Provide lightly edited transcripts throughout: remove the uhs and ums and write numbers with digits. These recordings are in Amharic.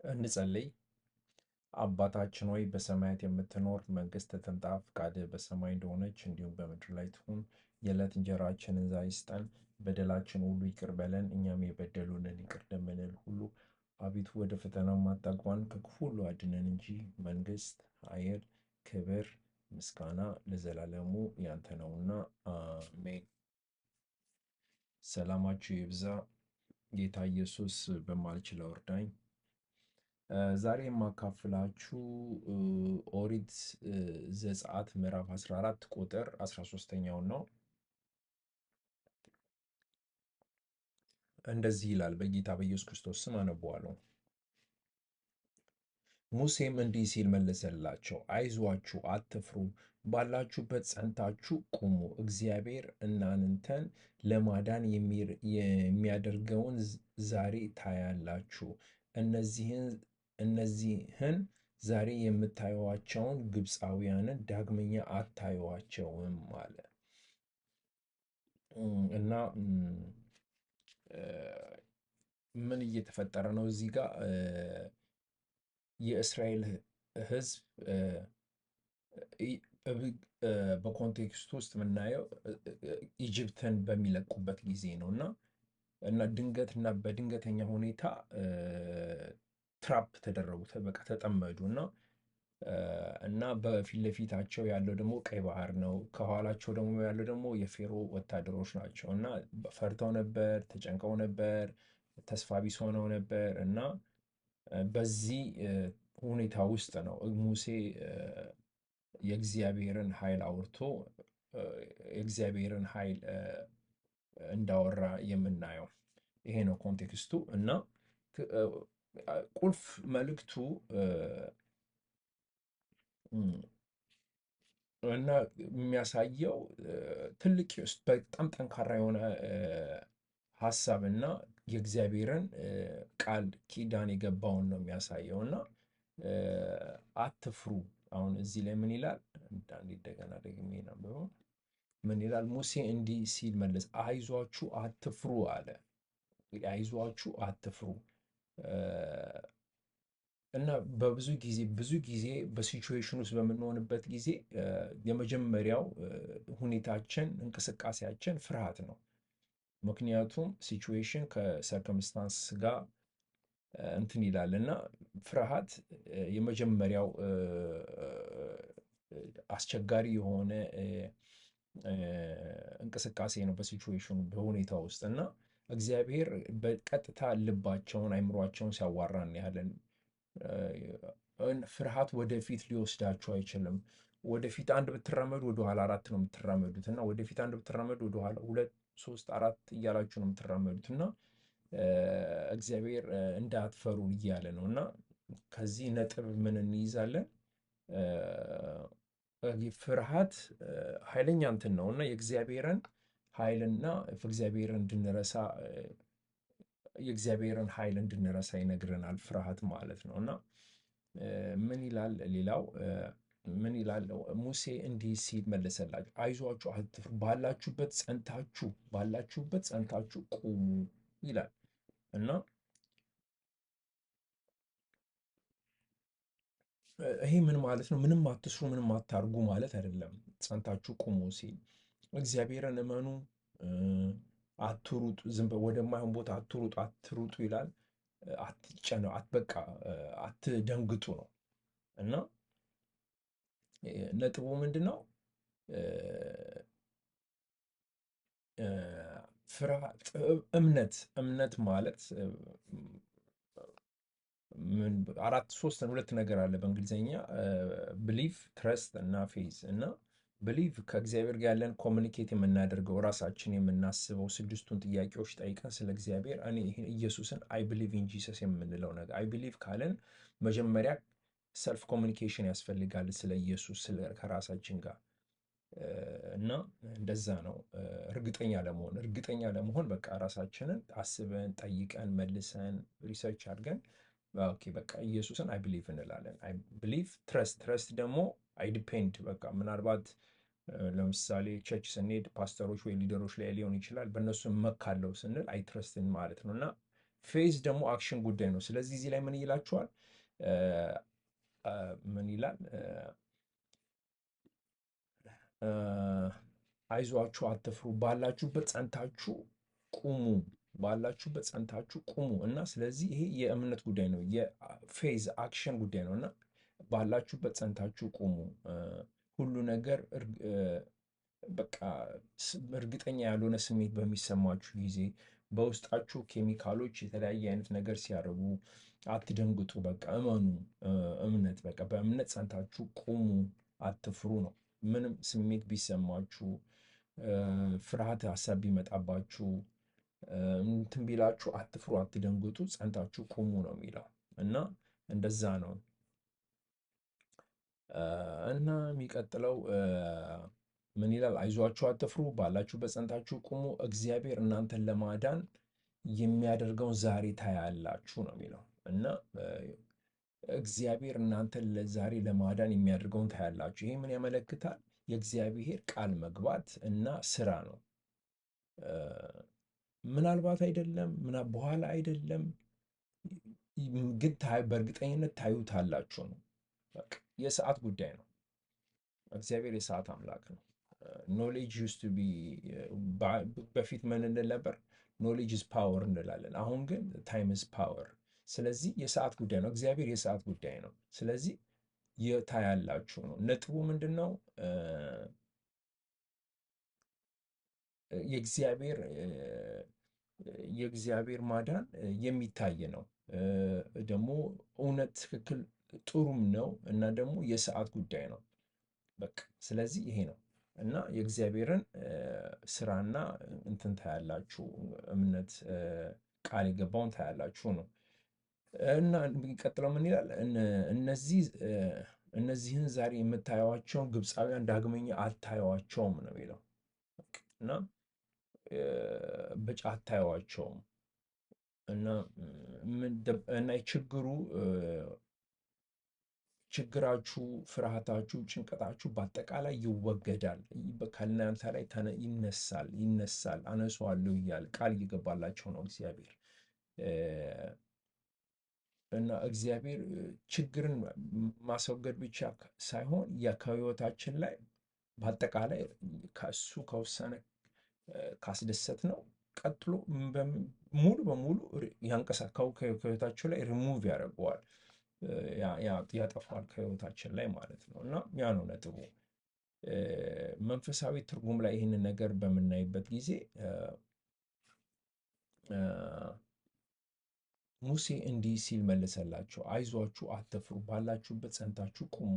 እንጸልይ። አባታችን ሆይ በሰማያት የምትኖር፣ መንግሥትህ ትምጣ፣ ፈቃድህ በሰማይ እንደሆነች እንዲሁም በምድር ላይ ትሁን። የዕለት እንጀራችንን ዛሬ ስጠን፣ በደላችን ሁሉ ይቅር በለን እኛም የበደሉንን ይቅር እንደምንል ሁሉ። አቤቱ ወደ ፈተናው አታግባን፣ ከክፉ ሁሉ አድነን እንጂ መንግሥት፣ ኃይል፣ ክብር፣ ምስጋና ለዘላለሙ ያንተ ነውና አሜን። ሰላማችሁ ይብዛ። ጌታ ኢየሱስ በማልችለው እርዳኝ። ዛሬ የማካፍላችሁ ኦሪት ዘጸአት ምዕራፍ 14 ቁጥር 13ኛውን ነው። እንደዚህ ይላል። በጌታ በኢየሱስ ክርስቶስ ስም አነበዋለሁ። ሙሴም እንዲህ ሲል መለሰላቸው፣ አይዟችሁ፣ አትፍሩ፣ ባላችሁበት ጸንታችሁ ቁሙ። እግዚአብሔር እናንተን ለማዳን የሚያደርገውን ዛሬ ታያላችሁ። እነዚህን ዛሬ የምታዩዋቸውን ግብፃውያንን ዳግመኛ አታዩዋቸውም አለ። እና ምን እየተፈጠረ ነው እዚህ ጋር? የእስራኤል ሕዝብ በ context ውስጥ የምናየው Egypt ን በሚለቁበት ጊዜ ነው እና ድንገት እና በድንገተኛ ሁኔታ trap ተደረጉ፣ በቃ ተጠመዱ እና በፊት ለፊታቸው ያለው ደግሞ ቀይ ባህር ነው። ከኋላቸው ደግሞ ያለው ደግሞ የ Pharaoh ወታደሮች ናቸው እና ፈርተው ነበር፣ ተጨንቀው ነበር፣ ተስፋ ቢስ ሆነው ነበር። እና በዚህ ሁኔታ ውስጥ ነው ሙሴ የእግዚአብሔርን ኃይል አውርቶ የእግዚአብሔርን ኃይል እንዳወራ የምናየው። ይሄ ነው context ኡ። እና ቁልፍ መልእክቱ እና የሚያሳየው ትልቅ በጣም ጠንካራ የሆነ ሀሳብ እና የእግዚአብሔርን ቃል ኪዳን የገባውን ነው የሚያሳየው። እና አትፍሩ። አሁን እዚህ ላይ ምን ይላል? አንዴ እንደገና ደግሜ ላንብበው። ምን ይላል? ሙሴ እንዲህ ሲል መለስ፣ አይዟችሁ አትፍሩ አለ። እንግዲህ አይዟችሁ አትፍሩ። እና በብዙ ጊዜ ብዙ ጊዜ በ situation ውስጥ በምንሆንበት ጊዜ የመጀመሪያው ሁኔታችን እንቅስቃሴያችን ፍርሃት ነው። ምክንያቱም situation ከ circumstance ጋር እንትን ይላል እና ፍርሃት የመጀመሪያው አስቸጋሪ የሆነ እንቅስቃሴ ነው በ situation ኑ በሁኔታ ውስጥ። እና እግዚአብሔር በቀጥታ ልባቸውን አይምሯቸውን ሲያዋራ እናያለን። ፍርሃት ወደፊት ሊወስዳችሁ አይችልም። ወደፊት አንድ ብትራመዱ ወደኋላ አራት ነው የምትራመዱት እና ወደፊት አንድ ብትራመዱ ወደኋላ 2፣ 3፣ 4 እያላችሁ ነው የምትራመዱት። እና እግዚአብሔር እንዳትፈሩ እያለ ነው። እና ከዚህ ነጥብ ምን እንይዛለን? ፍርሃት ኃይለኛ እንትን ነው እና የእግዚአብሔርን ኃይልና እግዚአብሔርን እንድንረሳ የእግዚአብሔርን ኃይል እንድንረሳ ይነግረናል ፍርሃት ማለት ነው። እና ምን ይላል ሌላው? ምን ይላል? ሙሴ እንዲህ ሲል መለሰላቸው፣ አይዟችሁ አትፍሩ፣ ባላችሁበት ጸንታችሁ ቁሙ ይላል። እና ይሄ ምን ማለት ነው? ምንም አትስሩ፣ ምንም አታርጉ ማለት አይደለም። ጸንታችሁ ቁሙ ሲል እግዚአብሔርን እመኑ፣ አትሩጡ፣ ዝም ወደማይሆን ቦታ አትሩጡ፣ አትሩጡ ይላል። አትጨነቁ፣ አትበቃ አትደንግጡ ነው። እና ነጥቡ ምንድን ነው? እምነት ማለት ምን? አራት ሶስት ሁለት ነገር አለ በእንግሊዝኛ፣ belief፣ trust እና faith። እና belief ከእግዚአብሔር ጋር ያለን communicate የምናደርገው፣ ራሳችን የምናስበው፣ ስድስቱን ጥያቄዎች ጠይቀን ስለ እግዚአብሔር እኔ ይህን ኢየሱስን I believe in Jesus የምንለው ነገር። I believe ካለን መጀመሪያ self communication ያስፈልጋል ስለ ኢየሱስ ከራሳችን ጋር። እና እንደዛ ነው። እርግጠኛ ለመሆን በቃ ራሳችንን አስበን፣ ጠይቀን፣ መልሰን፣ research አድርገን okay በቃ ኢየሱስን I believe እንላለን። I believe። Trust ደግሞ I depend። በቃ ምናልባት ለምሳሌ church ስንሄድ ፓስተሮች ወይ leader ኦች ላይ ሊሆን ይችላል፣ በእነሱ እመካለው ስንል I trust ን ማለት ነው። እና Faith ደግሞ action ጉዳይ ነው። ስለዚህ እዚህ ላይ ምን ይላችኋል? ምን ይላል? አይዟችሁ፣ አትፍሩ፣ ባላችሁበት ጸንታችሁ ቁሙ፣ ባላችሁበት ጸንታችሁ ቁሙ። እና ስለዚህ ይሄ የእምነት ጉዳይ ነው፣ የ faith action ጉዳይ ነው። እና ባላችሁበት ጸንታችሁ ቁሙ። ሁሉ ነገር በቃ እርግጠኛ ያልሆነ ስሜት በሚሰማችሁ ጊዜ፣ በውስጣችሁ ኬሚካሎች የተለያየ አይነት ነገር ሲያደርጉ አትደንግጡ። በቃ እመኑ። እምነት፣ በቃ በእምነት ጸንታችሁ ቁሙ፣ አትፍሩ ነው። ምንም ስሜት ቢሰማችሁ፣ ፍርሃት ሀሳብ ቢመጣባችሁ፣ እንትን ቢላችሁ አትፍሩ፣ አትደንግጡ፣ ጸንታችሁ ቁሙ ነው የሚለው። እና እንደዛ ነው። እና የሚቀጥለው ምን ይላል? አይዟችሁ፣ አትፍሩ፣ ባላችሁበት ጸንታችሁ ቁሙ፣ እግዚአብሔር እናንተን ለማዳን የሚያደርገውን ዛሬ ታያላችሁ ነው የሚለው። እና እግዚአብሔር እናንተን ለዛሬ ለማዳን የሚያደርገውን ታያላችሁ። ይሄ ምን ያመለክታል? የእግዚአብሔር ቃል መግባት እና ስራ ነው። ምናልባት አይደለም፣ በኋላ አይደለም፣ ግን በእርግጠኝነት ታዩታላችሁ ነው። በቃ የሰዓት ጉዳይ ነው። እግዚአብሔር የሰዓት አምላክ ነው። Knowledge used to be፣ በፊት ምን እንል ነበር? Knowledge is power እንላለን። አሁን ግን time is power። ስለዚህ የሰዓት ጉዳይ ነው። እግዚአብሔር የሰዓት ጉዳይ ነው። ስለዚህ የታያላችሁ ነው። ነጥቡ ምንድን ነው? የእግዚአብሔር ማዳን የሚታይ ነው። ደግሞ እውነት፣ ትክክል፣ ጥሩም ነው እና ደግሞ የሰዓት ጉዳይ ነው። በቃ ስለዚህ ይሄ ነው። እና የእግዚአብሔርን ስራና እንትን ታያላችሁ፣ እምነት ቃል የገባውን ታያላችሁ ነው። እና የሚቀጥለው ምን ይላል? እነዚህን ዛሬ የምታዩዋቸውን ግብፃውያን ዳግመኛ አታዩዋቸውም ነው የሚለው። እና በጫ አታዩዋቸውም። እና ችግሩ ችግራችሁ፣ ፍርሃታችሁ፣ ጭንቀታችሁ በአጠቃላይ ይወገዳል። ከእናንተ ላይ ይነሳል፣ ይነሳል፣ አነሳዋለሁ እያለ ቃል እየገባላቸው ነው እግዚአብሔር። እና እግዚአብሔር ችግርን ማስወገድ ብቻ ሳይሆን ከህይወታችን ላይ በአጠቃላይ ከእሱ ከወሰነ፣ ካስደሰት ነው፣ ቀጥሎ ሙሉ በሙሉ ያንቀሳካው ከህይወታቸው ላይ ሪሙቭ ያደርገዋል፣ ያጠፋዋል ከህይወታችን ላይ ማለት ነው። እና ያ ነው ነጥቡ። መንፈሳዊ ትርጉም ላይ ይህንን ነገር በምናይበት ጊዜ ሙሴ እንዲህ ሲል መለሰላቸው፣ አይዟችሁ፣ አትፍሩ፣ ባላችሁበት ጸንታችሁ ቁሙ።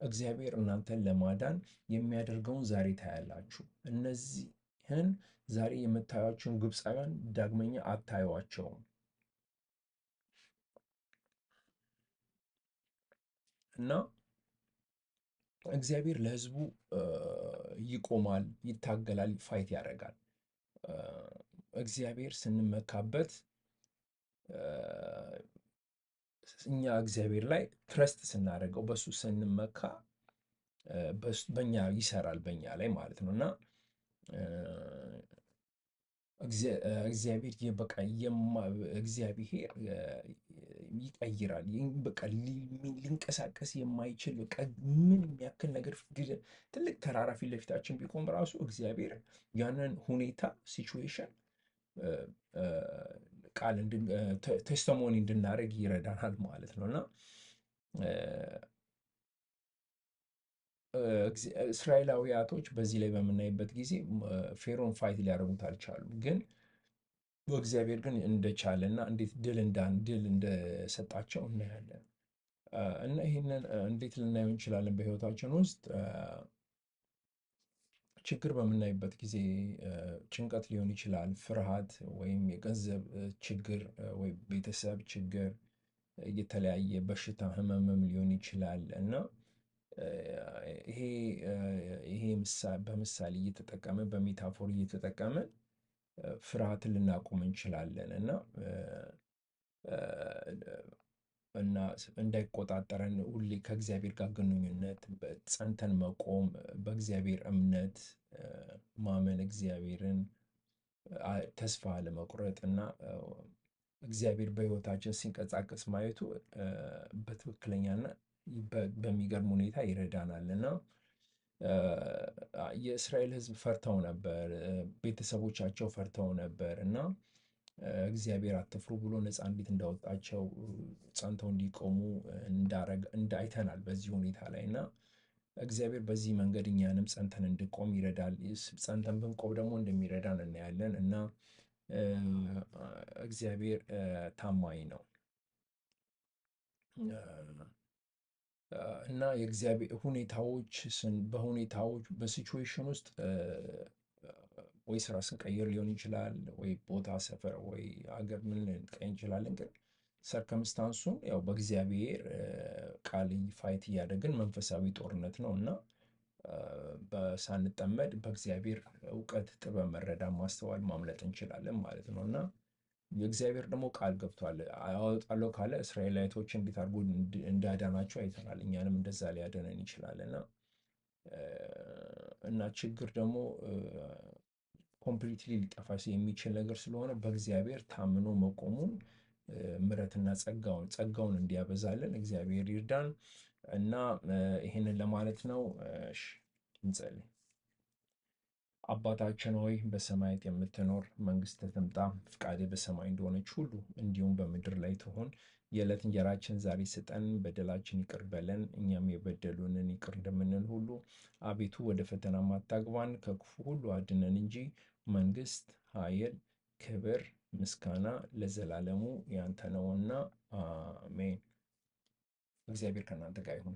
እግዚአብሔር እናንተን ለማዳን የሚያደርገውን ዛሬ ታያላችሁ። እነዚህን ዛሬ የምታዩቸውን ግብፃውያን ዳግመኛ አታዩዋቸውም። እና እግዚአብሔር ለህዝቡ ይቆማል፣ ይታገላል፣ fight ያደርጋል። እግዚአብሔር ስንመካበት፣ እኛ እግዚአብሔር ላይ trust ስናደርገው፣ በሱ ስንመካ በኛ ይሰራል፣ በኛ ላይ ማለት ነው። እና እግዚአብሔር በቃ እግዚአብሔር ይቀይራል። በቃ ሊንቀሳቀስ የማይችል፣ በቃ ምን የሚያክል ነገር፣ ትልቅ ተራራ ፊት ለፊታችን ቢቆም ራሱ እግዚአብሔር ያንን ሁኔታ situation ቃል testimony እንድናደርግ ይረዳናል ማለት ነው። እና እስራኤላውያቶች በዚህ ላይ በምናይበት ጊዜ ፌሮን fight ሊያደርጉት አልቻሉም። ግን በእግዚአብሔር ግን እንደቻለ እና እንዴት ድል እንደሰጣቸው እናያለን። እና ይህንን እንዴት ልናየው እንችላለን? በህይወታችን ውስጥ ችግር በምናይበት ጊዜ ጭንቀት ሊሆን ይችላል፣ ፍርሃት ወይም የገንዘብ ችግር ወይ ቤተሰብ ችግር፣ የተለያየ በሽታ ህመምም ሊሆን ይችላል። እና ይሄ በምሳሌ እየተጠቀምን፣ በ metaphor እየተጠቀምን ፍርሃትን ልናቆም እንችላለን እና እንዳይቆጣጠረን ሁሌ ከእግዚአብሔር ጋር ግንኙነት ጸንተን መቆም፣ በእግዚአብሔር እምነት ማመን፣ እግዚአብሔርን ተስፋ አለመቁረጥ እና እግዚአብሔር በሕይወታችን ሲንቀሳቀስ ማየቱ በትክክለኛና በሚገርም ሁኔታ ይረዳናል። እና የእስራኤል ሕዝብ ፈርተው ነበር፣ ቤተሰቦቻቸው ፈርተው ነበር። እና እግዚአብሔር አትፍሩ ብሎ ነፃ እንዴት እንዳወጣቸው፣ ጸንተው እንዲቆሙ እንዳረግ እንዳይተናል በዚህ ሁኔታ ላይ። እና እግዚአብሔር በዚህ መንገድ እኛንም ጸንተን እንድቆም ይረዳል። ጸንተን ብንቆም ደግሞ እንደሚረዳን እናያለን። እና እግዚአብሔር ታማኝ ነው። እና የእግዚአብሔር ሁኔታዎች፣ በሁኔታዎች በሲቹዌሽን ውስጥ ወይ ስራ ስንቀይር ሊሆን ይችላል፣ ወይ ቦታ፣ ሰፈር ወይ ሀገር ምን ልንቀይር እንችላለን። ግን ሰርከምስታንሱን ያው በእግዚአብሔር ቃል ፋይት እያደረግን፣ መንፈሳዊ ጦርነት ነው፣ እና ሳንጠመድ በእግዚአብሔር እውቀት፣ ጥበብ፣ መረዳት፣ ማስተዋል ማምለጥ እንችላለን ማለት ነው። እና የእግዚአብሔር ደግሞ ቃል ገብቷል። አወጣለሁ ካለ እስራኤላዊቶች እንዴት አድርጎ እንዳዳናቸው አይተናል። እኛንም እንደዛ ሊያደነን ይችላል። እና ችግር ደግሞ ኮምፕሊትሊ ሊጠፋ የሚችል ነገር ስለሆነ በእግዚአብሔር ታምኖ መቆሙን ምሕረትና ጸጋውን እንዲያበዛልን እግዚአብሔር ይርዳን። እና ይሄንን ለማለት ነው። እሺ እንጸልይ። አባታችን ሆይ፣ በሰማያት የምትኖር፣ መንግስትህ ትምጣ፣ ፍቃድህ በሰማይ እንደሆነች ሁሉ እንዲሁም በምድር ላይ ትሁን። የዕለት እንጀራችን ዛሬ ስጠን፣ በደላችን ይቅር በለን እኛም የበደሉንን ይቅር እንደምንል ሁሉ። አቤቱ ወደ ፈተና አታግባን፣ ከክፉ ሁሉ አድነን እንጂ መንግስት፣ ኃይል፣ ክብር፣ ምስጋና ለዘላለሙ ያንተ ነውና አሜን። እግዚአብሔር ከእናንተ ጋር ይሁን።